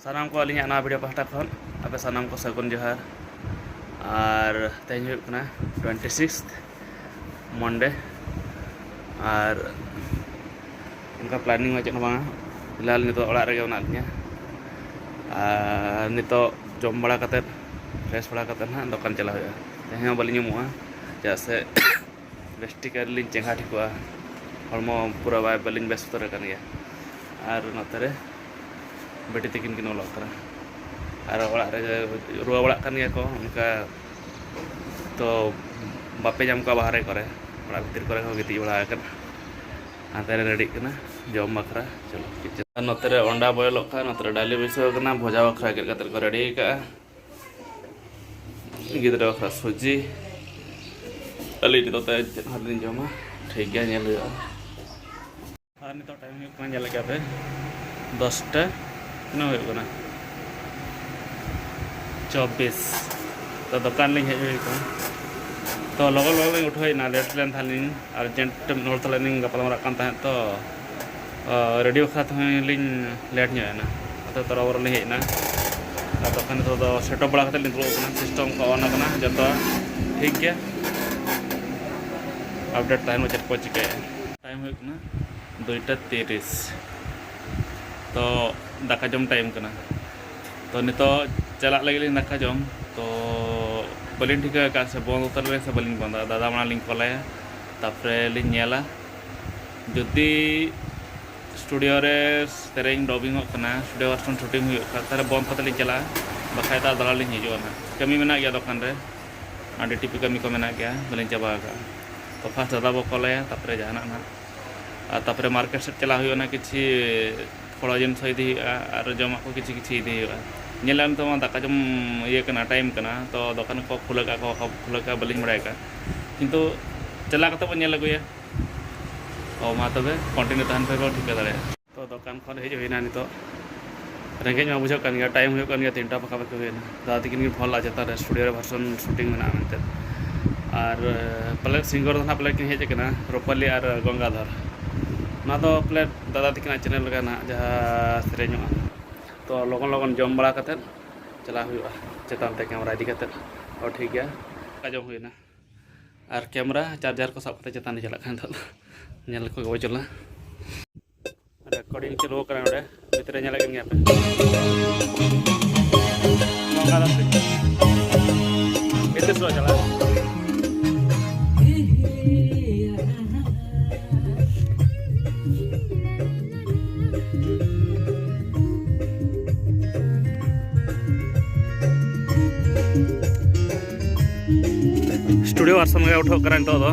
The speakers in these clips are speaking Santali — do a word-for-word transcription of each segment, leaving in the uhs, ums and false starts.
ᱥᱟᱱᱟᱢ ᱠᱚ ᱟᱹᱞᱤᱧᱟᱜ ᱱᱟᱣᱟ ᱵᱷᱤᱰᱤᱭᱳ ᱯᱟᱦᱴᱟ ᱠᱷᱚᱱ ᱟᱯᱮ ᱥᱟᱱᱟᱢ ᱠᱚ ᱥᱟᱹᱜᱩᱱ ᱡᱚᱦᱟᱨ᱾ ᱟᱨ ᱛᱮᱦᱮᱧ ᱦᱩᱭᱩᱜ ᱠᱟᱱᱟ ᱴᱩᱭᱮᱱᱴᱤ ᱥᱤᱠᱥᱛᱷ, ᱢᱚᱱᱰᱮ᱾ ᱟᱨ ᱚᱱᱠᱟ ᱯᱞᱟᱱᱤᱝ ᱢᱟ ᱪᱮᱫ ᱦᱚᱸ ᱵᱟᱝᱟ᱾ ᱯᱷᱤᱞᱦᱟᱞ ᱱᱤᱛᱚᱜ ᱚᱲᱟᱜ ᱨᱮᱜᱮ ᱢᱮᱱᱟᱜ ᱞᱤᱧᱟ᱾ ᱟᱨ ᱱᱤᱛᱚᱜ ᱡᱚᱢ ᱵᱟᱲᱟ ᱠᱟᱛᱮᱫ, ᱯᱷᱨᱮᱥ ᱵᱟᱲᱟ ᱠᱟᱛᱮᱫ ᱦᱟᱸᱜ ᱫᱚᱠᱟᱱ ᱪᱟᱞᱟᱣ ᱦᱩᱭᱩᱜᱼᱟ᱾ ᱛᱮᱦᱮᱧ ᱦᱚᱸ ᱵᱟᱹᱞᱤᱧ ᱩᱢᱩᱜᱼᱟ, ᱪᱮᱫᱟᱜ ᱥᱮ ᱵᱮᱥ ᱴᱷᱤᱠ ᱟᱹᱣᱨᱤ ᱞᱤᱧ ᱪᱮᱸᱜᱷᱟ ᱴᱷᱤᱠᱚᱜᱼᱟ᱾ ᱦᱚᱲᱢᱚ ᱯᱩᱨᱟᱹ ᱵᱟᱭ, ᱵᱟᱹᱞᱤᱧ ᱵᱮᱥ ᱩᱛᱟᱹᱨ ᱟᱠᱟᱱ ᱜᱮᱭᱟ᱾ ᱟᱨ ᱱᱚᱛᱮ ᱨᱮ ᱵᱤᱴᱤ ᱛᱟᱹᱠᱤᱱ ᱠᱤᱱ ᱚᱞᱚᱜ ᱠᱟᱱᱟ᱾ ᱟᱨ ᱚᱲᱟᱜ ᱨᱮ ᱨᱩᱣᱟᱹ ᱵᱟᱲᱟᱜ ᱠᱟᱱ ᱜᱮᱭᱟ ᱠᱚ, ᱚᱱᱠᱟ ᱛᱚ ᱵᱟᱯᱮ ᱧᱟᱢ ᱠᱚᱣᱟ ᱵᱟᱦᱨᱮ ᱠᱚᱨᱮ, ᱚᱲᱟᱜ ᱵᱷᱤᱛᱤᱨ ᱠᱚᱨᱮ ᱦᱚᱸ ᱜᱤᱛᱤᱡ ᱵᱟᱲᱟ ᱟᱠᱟᱱᱟ᱾ ᱦᱟᱱᱛᱮ ᱨᱮ ᱨᱮᱰᱤᱜ ᱠᱟᱱᱟ ᱡᱚᱢ ᱵᱟᱠᱷᱨᱟ᱾ ᱪᱚᱞᱚ, ᱠᱤᱪᱮᱱ᱾ ᱟᱨ ᱱᱚᱛᱮ ᱨᱮ ᱚᱸᱰᱟ ᱵᱚᱭᱚᱞᱚᱜ ᱠᱟᱱᱟ, ᱱᱚᱛᱮ ᱨᱮ ᱰᱟᱹᱞᱤ ᱵᱟᱹᱭᱥᱟᱹᱣ ᱠᱟᱱᱟ, ᱵᱷᱚᱡᱟ ᱵᱟᱠᱷᱨᱟ ᱜᱮᱫ ᱠᱟᱛᱮ ᱠᱚ ᱨᱮᱰᱤ ᱟᱠᱟᱫᱼᱟ᱾ ᱜᱤᱫᱽᱨᱟᱹ ᱵᱟᱠᱷᱨᱟ ᱥᱩᱡᱤ, ᱟᱹᱞᱤᱧ ᱱᱤᱛᱚᱜ ᱛᱮ ᱪᱮᱫ ᱦᱚᱸ ᱟᱹᱞᱤᱧ ᱡᱚᱢᱟ᱾ ᱴᱷᱤᱠ ᱜᱮᱭᱟ, ᱧᱮᱞ ᱦᱩᱭᱩᱜᱼᱟ᱾ ᱟᱨ ᱱᱤᱛᱚᱜ ᱴᱟᱭᱤᱢ ᱦᱩᱭᱩᱜ ᱠᱟᱱᱟ, ᱧᱮᱞᱮᱫ ᱜᱮᱭᱟ ᱯᱮ, ᱫᱚᱥᱴᱟ ᱛᱤᱱᱟᱹᱜ ᱦᱩᱭᱩᱜ ᱠᱟᱱᱟ? ᱪᱚᱵᱵᱤᱥ᱾ ᱛᱚ ᱫᱚᱠᱟᱱ ᱞᱤᱧ ᱦᱮᱡ ᱦᱩᱭ ᱠᱟᱱᱟ᱾ ᱛᱚ ᱞᱚᱜᱚᱱ ᱞᱚᱜᱚᱱ ᱞᱤᱧ ᱩᱴᱷᱟᱹᱣ ᱮᱱᱟ, ᱞᱮᱴ ᱞᱮᱱ ᱛᱟᱦᱮᱸᱫ ᱞᱤᱧ, ᱟᱨᱡᱮᱱᱴ ᱢᱤᱫ ᱦᱚᱲ ᱥᱟᱞᱟᱜ ᱞᱤᱧ ᱜᱟᱯᱟᱞ ᱢᱟᱨᱟᱜ ᱠᱟᱱ ᱛᱟᱦᱮᱸᱫ᱾ ᱛᱚ ᱨᱮᱰᱤ ᱵᱟᱠᱷᱨᱟ ᱛᱮᱦᱚᱸ ᱞᱤᱧ ᱞᱮᱴ ᱧᱚᱜ ᱮᱱᱟ᱾ ᱟᱫᱚ ᱛᱚᱨᱟᱵᱚᱨ ᱞᱤᱧ ᱦᱮᱡ ᱮᱱᱟ᱾ ᱟᱨ ᱛᱚᱠᱷᱚᱱ ᱱᱤᱛᱚᱜ ᱫᱚ ᱥᱮᱴᱚᱯ ᱵᱟᱲᱟ ᱠᱟᱛᱮ ᱞᱤᱧ ᱫᱩᱲᱩᱵ ᱠᱟᱱᱟ᱾ ᱥᱤᱥᱴᱮᱢ ᱠᱚ ᱚᱱ ᱟᱠᱟᱱᱟ, ᱡᱚᱛᱚ ᱴᱷᱤᱠ ᱜᱮᱭᱟ᱾ ᱟᱯᱰᱮᱴ ᱛᱟᱦᱮᱱ ᱢᱟ ᱪᱮᱫ ᱠᱚ ᱪᱤᱠᱟᱹᱭᱟ᱾ ᱴᱟᱭᱤᱢ ᱦᱩᱭᱩᱜ ᱠᱟᱱᱟ ᱫᱩᱭᱴᱟ ᱛᱤᱨᱤᱥ᱾ ᱛᱚ ᱫᱟᱠᱟ ᱡᱚᱢ ᱴᱟᱭᱤᱢ ᱠᱟᱱᱟ᱾ ᱛᱚ ᱱᱤᱛᱚᱜ ᱪᱟᱞᱟᱜ ᱞᱟᱹᱜᱤᱫ ᱞᱤᱧ ᱫᱟᱠᱟ ᱡᱚᱢ᱾ ᱛᱚ ᱵᱟᱹᱞᱤᱧ ᱴᱷᱤᱠᱟᱹ ᱟᱠᱟᱫ ᱥᱮ ᱵᱚᱱᱫ ᱩᱛᱟᱹᱨ ᱞᱤᱧ ᱥᱮ ᱵᱟᱹᱞᱤᱧ ᱵᱚᱱᱫᱟ᱾ ᱫᱟᱫᱟ ᱢᱟᱲᱟᱝ ᱞᱤᱧ ᱠᱚᱞᱟᱭᱟ, ᱛᱟᱨᱯᱚᱨᱮ ᱞᱤᱧ ᱧᱮᱞᱟ᱾ ᱡᱩᱫᱤ ᱥᱴᱩᱰᱤᱭᱳ ᱨᱮ ᱥᱮᱨᱮᱧ ᱰᱚᱵᱤᱝ ᱚᱜ ᱠᱟᱱᱟ, ᱥᱴᱩᱰᱤᱭᱳ ᱵᱷᱟᱨᱥᱚᱱ ᱥᱩᱴᱤᱝ ᱦᱩᱭᱩᱜ ᱠᱟᱱᱟ, ᱛᱟᱦᱚᱞᱮ ᱵᱚᱱᱫ ᱠᱟᱛᱮ ᱞᱤᱧ ᱪᱟᱞᱟᱜᱼᱟ, ᱵᱟᱠᱷᱟᱡ ᱫᱚ ᱟᱨ ᱫᱟᱬᱟ ᱞᱤᱧ ᱦᱤᱡᱩᱜᱼᱟ ᱱᱟᱦᱟᱜ᱾ ᱠᱟᱹᱢᱤ ᱢᱮᱱᱟᱜ ᱜᱮᱭᱟ ᱫᱚᱠᱟᱱ ᱨᱮ, ᱟᱨ ᱰᱤ ᱴᱤ ᱯᱤ ᱠᱟᱹᱢᱤ ᱠᱚ ᱢᱮᱱᱟᱜ ᱜᱮᱭᱟ, ᱵᱟᱹᱞᱤᱧ ᱪᱟᱵᱟ ᱟᱠᱟᱫᱼᱟ᱾ ᱛᱚ ᱯᱷᱟᱥᱴ ᱫᱟᱫᱟ ᱵᱚ ᱠᱚᱞᱟᱭᱟ, ᱛᱟᱨᱯᱚᱨᱮ ᱡᱟᱦᱟᱱᱟᱜ ᱱᱟᱦᱟᱜ᱾ ᱟᱨ ᱛᱟᱨᱯᱚᱨᱮ ᱢᱟᱨᱠᱮᱴ ᱥᱮᱫ ᱪᱟᱞᱟᱜ ᱦᱩᱭᱩᱜᱼᱟ, ᱚᱱᱟ ᱠᱤᱪᱷᱤ ᱯᱷᱚᱲᱚ ᱡᱤᱱᱤᱥ ᱦᱚᱸ ᱤᱫᱤ ᱦᱩᱭᱩᱜᱼᱟ ᱟᱨ ᱡᱚᱢᱟᱜ ᱠᱚ ᱠᱤᱪᱷᱤ ᱠᱤᱪᱷᱤ ᱤᱫᱤ ᱦᱩᱭᱩᱜᱼᱟ᱾ ᱧᱮᱞᱟ ᱱᱤᱛᱚᱜ ᱢᱟ ᱫᱟᱠᱟ ᱡᱚᱢ ᱤᱭᱟᱹ ᱠᱟᱱᱟ, ᱴᱟᱭᱤᱢ ᱠᱟᱱᱟ, ᱛᱚ ᱫᱚᱠᱟᱱ ᱠᱚ ᱠᱷᱩᱞᱟᱹ ᱠᱟᱜᱼᱟ ᱠᱚ, ᱵᱟᱠᱚ ᱠᱷᱩᱞᱟᱹ ᱠᱟᱜᱼᱟ, ᱵᱟᱹᱞᱤᱧ ᱵᱟᱲᱟᱭ ᱠᱟᱜᱼᱟ, ᱠᱤᱱᱛᱩ ᱪᱟᱞᱟᱣ ᱠᱟᱛᱮ ᱵᱚᱱ ᱧᱮᱞ ᱟᱹᱜᱩᱭᱟ᱾ ᱚ, ᱢᱟ ᱛᱚᱵᱮ ᱠᱚᱱᱴᱤᱱᱤᱭᱩ ᱛᱟᱦᱮᱱ ᱯᱮ, ᱴᱷᱤᱠᱟᱹ ᱫᱟᱲᱮᱭᱟᱜᱼᱟ᱾ ᱛᱚ ᱫᱚᱠᱟᱱ ᱠᱷᱚᱱ ᱦᱮᱡ ᱦᱩᱭᱱᱟ ᱱᱤᱛᱚᱜ᱾ ᱨᱮᱸᱜᱮᱡ ᱢᱟ ᱵᱩᱡᱷᱟᱹᱜ ᱠᱟᱱ ᱜᱮᱭᱟ, ᱴᱟᱭᱤᱢ ᱦᱩᱭᱩᱜ ᱠᱟᱱ ᱜᱮᱭᱟ, ᱛᱤᱱᱴᱟ ᱯᱟᱠᱟ ᱯᱟᱠᱤ ᱦᱩᱭᱱᱟ᱾ ᱫᱟᱫᱟ ᱛᱟᱹᱠᱤᱱ ᱠᱤᱱ ᱯᱷᱳᱱ ᱞᱟᱜᱼᱟ, ᱪᱮᱛᱟᱱ ᱨᱮ ᱥᱴᱩᱰᱤᱭᱳ ᱨᱮ ᱵᱷᱟᱨᱥᱚᱱ ᱥᱩᱴᱤᱝ ᱢᱮᱱᱟᱜᱼᱟ ᱢᱮᱱᱛᱮ᱾ ᱟᱨ ᱯᱟᱞᱮᱫ ᱥᱤᱝᱜᱚᱨ ᱫᱚ ᱱᱟᱦᱟᱜ ᱯᱟᱞᱮᱫ ᱠᱤᱱ ᱦᱮᱡ ᱟᱠᱟᱱᱟ, ᱨᱩᱯᱟᱞᱤ ᱟᱨ ᱜᱚᱝᱜᱟᱫᱷᱚᱨ᱾ ᱱᱚᱣᱟ ᱫᱚ ᱯᱟᱞᱮᱫ ᱫᱟᱫᱟ ᱛᱟᱹᱠᱤᱱᱟᱜ ᱪᱮᱱᱮᱞ ᱠᱟᱱᱟ ᱱᱟᱦᱟᱜ, ᱡᱟᱦᱟᱸ ᱥᱮᱨᱮᱧᱚᱜᱼᱟ᱾ ᱛᱚ ᱞᱚᱜᱚᱱ ᱞᱚᱜᱚᱱ ᱡᱚᱢ ᱵᱟᱲᱟ ᱠᱟᱛᱮᱫ ᱪᱟᱞᱟᱣ ᱦᱩᱭᱩᱜᱼᱟ ᱪᱮᱛᱟᱱ ᱛᱮ ᱠᱮᱢᱮᱨᱟ ᱤᱫᱤ ᱠᱟᱛᱮᱫ᱾ ᱚ, ᱴᱷᱤᱠ ᱜᱮᱭᱟ, ᱫᱟᱠᱟ ᱡᱚᱢ ᱦᱩᱭᱱᱟ ᱟᱨ ᱠᱮᱢᱮᱨᱟ ᱪᱟᱨᱡᱟᱨ ᱠᱚ ᱥᱟᱵ ᱠᱟᱛᱮ ᱪᱮᱛᱟᱱ ᱞᱮ ᱪᱟᱞᱟᱜ ᱠᱟᱱᱟ ᱱᱤᱛᱚᱜ ᱫᱚ᱾ ᱧᱮᱞ ᱠᱚ ᱜᱮᱵᱚ ᱪᱟᱞᱟᱜᱼᱟ᱾ ᱨᱮᱠᱚᱨᱰᱤᱝ ᱪᱟᱹᱞᱩ ᱟᱠᱟᱱᱟ ᱱᱚᱰᱮ, ᱵᱷᱤᱛᱨᱤ ᱨᱮ ᱧᱮᱞᱮᱫ ᱠᱟᱱ ᱜᱮᱭᱟ ᱯᱮ᱾ ᱱᱚᱝᱠᱟ ᱫᱚ ᱵᱷᱤᱛᱨᱤ ᱥᱮᱫ ᱪᱟᱞᱟᱜᱼᱟ᱾ ᱥᱴᱩᱰᱤᱭᱳ ᱵᱷᱟᱨᱥᱚᱱ ᱜᱮ ᱩᱴᱷᱟᱹᱜ ᱠᱟᱱᱟ ᱱᱤᱛᱚᱜ ᱫᱚ᱾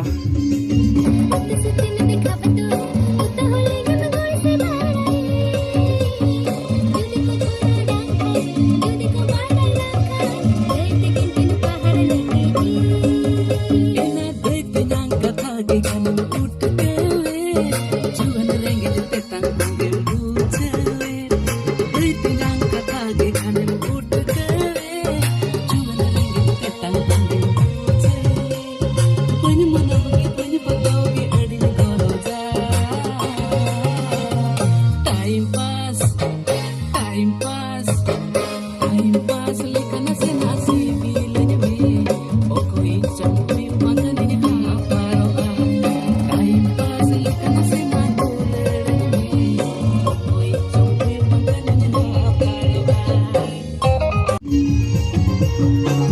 Time pass, time pass, time pass ᱞᱮᱠᱟ ᱱᱟᱥᱮ ᱱᱟᱥᱮ ᱵᱤᱞᱟᱹᱧ ᱢᱮ᱾ ᱚᱠᱚᱭ ᱪᱚᱝ ᱦᱩᱭᱩᱜ ᱵᱟᱝ ᱠᱟᱹᱱᱟᱹᱧ ᱦᱟᱯᱟᱨᱚᱜᱼᱟ᱾ Time pass ᱞᱮᱠᱟ ᱱᱟᱥᱮ ᱱᱟᱥᱮ ᱫᱩᱞᱟᱹᱲ ᱢᱮ᱾ ᱚᱠᱚᱭ ᱪᱚᱝ ᱦᱩᱭᱩᱜ ᱵᱟᱝ ᱠᱟᱹᱱᱟᱹᱧ ᱦᱟᱯᱟᱨᱚᱜᱼᱟ᱾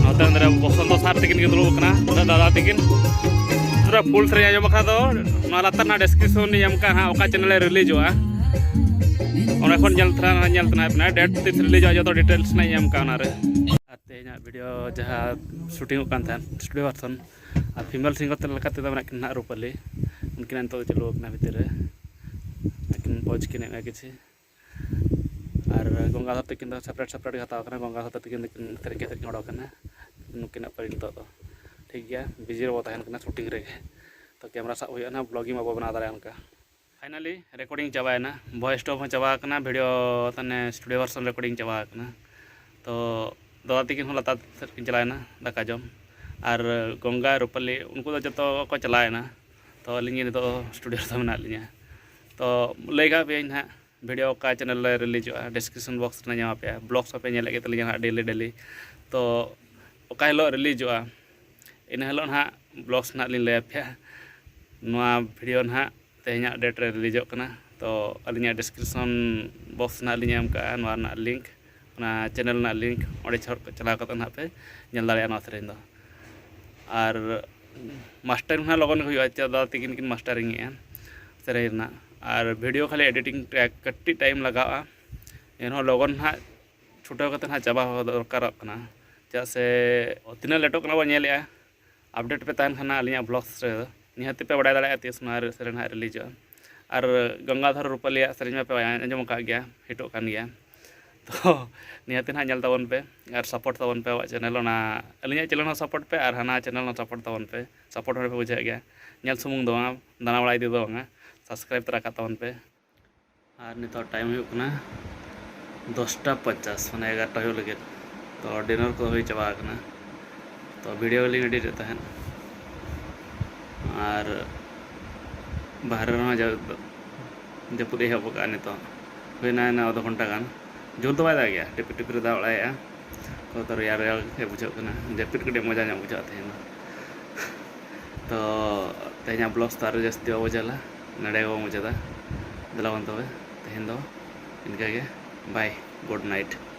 ᱱᱚᱛᱮ ᱚᱸᱰᱮ ᱵᱚᱥᱚᱱᱛᱚ ᱥᱟᱨ ᱛᱤᱠᱤᱱ ᱜᱮ ᱫᱩᱲᱩᱵ ᱟᱠᱟᱱᱟ, ᱩᱱᱟᱹᱜ ᱫᱟᱫᱟ ᱛᱤᱠᱤᱱ᱾ ᱯᱩᱨᱟᱹ ᱯᱷᱩᱞ ᱥᱮᱨᱮᱧ ᱟᱸᱡᱚᱢ ᱵᱟᱠᱷᱨᱟ ᱫᱚ ᱱᱚᱣᱟ ᱞᱟᱛᱟᱨ ᱨᱮᱱᱟᱜ ᱰᱮᱥᱠᱨᱤᱯᱥᱚᱱ ᱨᱤᱧ ᱮᱢ ᱠᱟᱜᱼᱟ ᱦᱟᱸᱜ, ᱚᱠᱟ ᱪᱮᱱᱮᱞ ᱨᱮ ᱨᱤᱞᱤᱡᱚᱜᱼᱟ᱾ ᱚᱸᱰᱮ ᱠᱷᱚᱱ ᱧᱮᱞ ᱛᱚᱨᱟ, ᱧᱮᱞ ᱛᱟᱱᱟᱜ ᱯᱮ, ᱰᱮᱴ ᱛᱤᱥ ᱨᱤᱞᱤᱡᱚᱜᱼᱟ, ᱡᱚᱛᱚ ᱰᱤᱴᱮᱞᱥ ᱱᱟᱜ ᱤᱧ ᱮᱢ ᱠᱟᱜᱼᱟ ᱚᱱᱟᱨᱮ᱾ ᱟᱨ ᱛᱮᱦᱮᱧᱟᱜ ᱵᱷᱤᱰᱤᱭᱳ ᱡᱟᱦᱟᱸ ᱥᱩᱴᱤᱝᱚᱜ ᱠᱟᱱ ᱛᱟᱦᱮᱸᱫ ᱥᱴᱩᱰᱤᱭᱳ ᱵᱷᱟᱨᱥᱚᱱ, ᱟᱨ ᱯᱷᱤᱢᱮᱞ ᱥᱤᱝᱜᱟᱨ ᱛᱮ ᱞᱮᱠᱟ ᱛᱮᱫᱚ ᱢᱮᱱᱟᱜ ᱠᱤᱱᱟ ᱱᱟᱜ ᱨᱩᱯᱟᱞᱤ, ᱩᱱᱠᱤᱱᱟᱜ ᱱᱤᱛᱚᱜ ᱫᱚ ᱪᱟᱹᱞᱩ ᱟᱠᱟᱱᱟ ᱵᱷᱤᱛᱤᱨ ᱨᱮ, ᱟᱹᱠᱤᱱ ᱯᱚᱡᱽ ᱠᱤᱱ ᱮᱢᱮᱫᱼᱟ ᱠᱤᱪᱷᱤ᱾ ᱟᱨ ᱜᱚᱝᱜᱟᱫᱷᱚᱨ ᱛᱟᱹᱠᱤᱱ ᱫᱚ ᱥᱮᱯᱟᱨᱮᱴ ᱥᱮᱯᱟᱨᱮᱴ ᱜᱮ ᱦᱟᱛᱟᱣ ᱠᱟᱱᱟ᱾ ᱜᱚᱝᱜᱟᱫᱷᱚᱨ ᱛᱟᱹᱠᱤᱱ ᱫᱚᱠᱤᱱ ᱵᱷᱤᱛᱨᱤ ᱨᱮ ᱠᱤᱱ ᱚᱰᱚᱠ ᱮᱱᱟ᱾ ᱱᱩᱠᱤᱱᱟᱜ ᱯᱟᱹᱨᱤ ᱱᱤᱛᱚᱜ ᱫᱚ ᱴᱷᱤᱠ ᱜᱮᱭᱟ, ᱵᱤᱡᱤ ᱨᱮᱵᱚ ᱛᱟᱦᱮᱱ ᱠᱟᱱᱟ ᱥᱩᱴᱤᱝ ᱨᱮᱜᱮ᱾ ᱛᱚ ᱠᱮᱢᱮᱨᱟ ᱥᱟᱵ ᱦᱩᱭᱩᱜᱼᱟ ᱱᱟᱦᱟᱜ, ᱵᱞᱚᱜᱤᱝ ᱵᱟᱵᱚ ᱵᱮᱱᱟᱣ ᱫᱟᱲᱮᱭᱟᱜᱼᱟ ᱚᱱᱠᱟ᱾ ᱯᱷᱟᱭᱱᱟᱞᱤ ᱨᱮᱠᱚᱨᱰᱤᱝ ᱪᱟᱵᱟᱭᱮᱱᱟ, ᱵᱷᱚᱭᱮᱥ ᱴᱚᱠ ᱦᱚᱸ ᱪᱟᱵᱟ ᱟᱠᱟᱱᱟ, ᱵᱷᱤᱰᱤᱭᱳ ᱢᱟᱱᱮ ᱥᱴᱩᱰᱤᱭᱳ ᱵᱷᱟᱨᱥᱚᱱ ᱨᱮᱠᱚᱨᱰᱤᱝ ᱪᱟᱵᱟ ᱟᱠᱟᱱᱟ᱾ ᱛᱚ ᱫᱟᱫᱟ ᱛᱟᱹᱠᱤᱱ ᱦᱚᱸ ᱞᱟᱛᱟᱨ ᱥᱮᱫ ᱠᱤᱱ ᱪᱟᱞᱟᱣᱮᱱᱟ ᱫᱟᱠᱟ ᱡᱚᱢ, ᱟᱨ ᱜᱚᱝᱜᱟ ᱨᱩᱯᱟᱞᱤ ᱩᱱᱠᱩ ᱫᱚ ᱡᱚᱛᱚ ᱠᱚ ᱪᱟᱞᱟᱣᱮᱱᱟ᱾ ᱛᱚ ᱟᱹᱞᱤᱧ ᱜᱮ ᱱᱤᱛᱚᱜ ᱥᱴᱩᱰᱤᱭᱳ ᱨᱮᱫᱚ ᱢᱮᱱᱟᱜ ᱞᱤᱧᱟ᱾ ᱛᱚ ᱞᱟᱹᱭ ᱠᱟᱜ ᱯᱮᱭᱟᱹᱧ ᱱᱟᱦᱟᱜ, video ᱚᱠᱟ channel ᱨᱮ releaseᱚᱜᱼᱟ, description box ᱨᱮ ᱧᱟᱢ ᱟᱯᱮᱭᱟ᱾ Vlogs ᱦᱚᱸᱯᱮ ᱧᱮᱞᱮᱫ ᱜᱮ ᱛᱟᱹᱞᱤᱧᱟ ᱦᱟᱸᱜ daily daily᱾ ᱛᱚ ᱚᱠᱟ ᱦᱤᱞᱳᱜ releaseᱚᱜᱼᱟ, ᱤᱱᱟᱹ ᱦᱤᱞᱳᱜ ᱱᱟᱦᱟᱜ vlogs ᱱᱟᱦᱟᱜ ᱞᱤᱧ ᱞᱟᱹᱭ ᱟᱯᱮᱭᱟ᱾ ᱱᱚᱣᱟ video ᱱᱟᱦᱟᱜ ᱛᱮᱦᱮᱧᱟᱜ date ᱨᱮ releaseᱚᱜ ᱠᱟᱱᱟ᱾ ᱛᱚ ᱟᱹᱞᱤᱧᱟᱜ description box ᱱᱟᱦᱟᱜ ᱞᱤᱧ ᱮᱢ ᱠᱟᱜᱼᱟ ᱱᱚᱣᱟ ᱨᱮᱱᱟᱜ link, ᱚᱱᱟ channel ᱨᱮᱱᱟᱜ link᱾ ᱚᱸᱰᱮ ᱪᱷᱚ-, ᱪᱟᱞᱟᱣ ᱠᱟᱛᱮ ᱱᱟᱦᱟᱜ ᱯᱮ ᱧᱮᱞ ᱫᱟᱲᱮᱭᱟᱜᱼᱟ ᱱᱚᱣᱟ ᱥᱮᱨᱮᱧ ᱫᱚ᱾ ᱟᱨ mastering ᱱᱟᱦᱟᱜ ᱞᱚᱜᱚᱱ ᱜᱮ ᱦᱩᱭᱩᱜᱼᱟ, ᱪᱮᱫᱟᱜ ᱫᱟᱫᱟ ᱛᱤᱠᱤᱱ ᱠᱤᱱ mastering ᱮᱜᱼᱟ ᱥᱮᱨᱮᱧ ᱨᱮᱱᱟᱜ᱾ ᱟᱨ video ᱠᱷᱟᱹᱞᱤ editing track ᱠᱟᱹᱴᱤᱡ time ᱞᱟᱜᱟᱜᱼᱟ, ᱮᱱᱦᱚᱸ ᱞᱚᱜᱚᱱ ᱱᱟᱦᱟᱜ ᱪᱷᱩᱴᱟᱹᱣ ᱠᱟᱛᱮ ᱱᱟᱦᱟᱜ ᱪᱟᱵᱟ ᱦᱚᱸ ᱫᱚᱨᱠᱟᱨᱚᱜ ᱠᱟᱱᱟ᱾ ᱪᱮᱫᱟᱜ ᱥᱮ ᱛᱤᱱᱟᱹᱜ ᱞᱮᱴᱚᱜ ᱠᱟᱱᱟ ᱵᱚᱱ ᱧᱮᱞᱮᱜᱼᱟ, update ᱯᱮ ᱛᱟᱦᱮᱱ ᱠᱷᱟᱱ ᱟᱹᱞᱤᱧᱟᱜ vlogs ᱨᱮ ᱱᱤᱦᱟᱹᱛ ᱯᱮ ᱵᱟᱲᱟᱭ ᱫᱟᱲᱮᱭᱟᱜᱼᱟ ᱛᱤᱥ ᱱᱚᱣᱟ ᱥᱮᱨᱮᱧ ᱦᱟᱸᱜ releaseᱚᱜᱼᱟ᱾ ᱟᱨ ᱜᱚᱝᱜᱟᱫᱷᱚᱨ ᱨᱩᱯᱟᱞᱤᱭᱟᱜ ᱥᱮᱨᱮᱧ ᱢᱟᱯᱮ ᱟᱸᱡᱚᱢ ᱟᱠᱟᱫ ᱜᱮᱭᱟ, hitᱚᱜ ᱠᱟᱱ ᱜᱮᱭᱟ᱾ ᱛᱚ ᱱᱤᱦᱟᱹᱛ ᱱᱟᱦᱟᱜ ᱧᱮᱞ ᱛᱟᱵᱚᱱ ᱯᱮ ᱟᱨ support ᱛᱟᱵᱚᱱ ᱯᱮ ᱟᱵᱚᱣᱟᱜ channel, ᱚᱱᱟ ᱟᱹᱞᱤᱧᱟᱜ channel ᱦᱚᱸ support ᱯᱮ ᱟᱨ ᱦᱟᱱᱟ channel ᱦᱚᱸ support ᱛᱟᱵᱚᱱ ᱯᱮ᱾ Support ᱦᱚᱸ ᱯᱮ ᱵᱩᱡᱷᱟᱹᱣᱮᱫ ᱜᱮᱭᱟ, ᱧᱮᱞ ᱥᱩᱢᱩᱝ ᱫᱚ ᱵᱟᱝᱟ, ᱫᱟᱬᱟ ᱵᱟᱲᱟ ᱤᱫᱤ ᱫᱚ ᱵᱟᱝᱟ, subscribe ᱛᱚᱨᱟ ᱠᱟᱜ ᱛᱟᱵᱚᱱ ᱯᱮ᱾ ᱟᱨ ᱱᱤᱛᱚᱜ time ᱦᱩᱭᱩᱜ ᱠᱟᱱᱟ ᱫᱚᱥᱴᱟ ᱯᱚᱧᱪᱟᱥ, ᱢᱟᱱᱮ ᱮᱜᱟᱨᱚᱴᱟ ᱦᱩᱭᱩᱜ ᱞᱟᱹᱜᱤᱫ᱾ ᱛᱚ dinner ᱠᱚ ᱦᱩᱭ ᱪᱟᱵᱟ ᱟᱠᱟᱱᱟ᱾ ᱛᱚ video ᱞᱤᱧ edit ᱮᱫ ᱛᱟᱦᱮᱸᱫ᱾ ᱟᱨ ᱵᱟᱦᱨᱮ ᱨᱮᱦᱚᱸ ᱡᱟ-, ᱡᱟᱹᱯᱩᱫ ᱮ ᱮᱦᱚᱵ ᱟᱠᱟᱫᱼᱟ ᱱᱤᱛᱚᱜ᱾ ᱦᱩᱭᱱᱟ ᱮᱱᱟ ᱟᱫᱷᱟ ᱜᱷᱚᱱᱴᱟ ᱜᱟᱱ᱾ ᱡᱳᱨ ᱫᱚ ᱵᱟᱭ ᱫᱟᱜᱮᱜᱼᱟ, ᱴᱤᱯᱤ ᱴᱤᱯᱤ ᱨᱮ ᱫᱟᱜ ᱵᱟᱲᱟᱭᱮᱜᱼᱟ᱾ ᱛᱚ ᱨᱮᱭᱟᱲ ᱨᱮᱭᱟᱲ ᱜᱮ ᱵᱩᱡᱷᱟᱹᱜ ᱠᱟᱱᱟ᱾ ᱡᱟᱹᱯᱤᱫ ᱠᱟᱹᱴᱤᱡ ᱢᱚᱡᱟ ᱧᱚᱜ ᱵᱩᱡᱷᱟᱹᱜᱼᱟ ᱛᱮᱦᱮᱧ ᱫᱚ᱾ ᱛᱚ ᱛᱮᱦᱮᱧᱟᱜ vlogs ᱫᱚ ᱟᱨ ᱡᱟᱹᱥᱛᱤ ᱵᱟᱵᱚ ᱡᱷᱟᱹᱞᱟ, ᱱᱚᱰᱮ ᱜᱮᱵᱚ ᱢᱩᱪᱟᱹᱫᱟ᱾ ᱫᱮᱞᱟ ᱵᱚᱱ ᱛᱚᱵᱮ ᱛᱮᱦᱮᱧ ᱫᱚ ᱤᱱᱠᱟᱹ ᱜᱮ, bye, good night᱾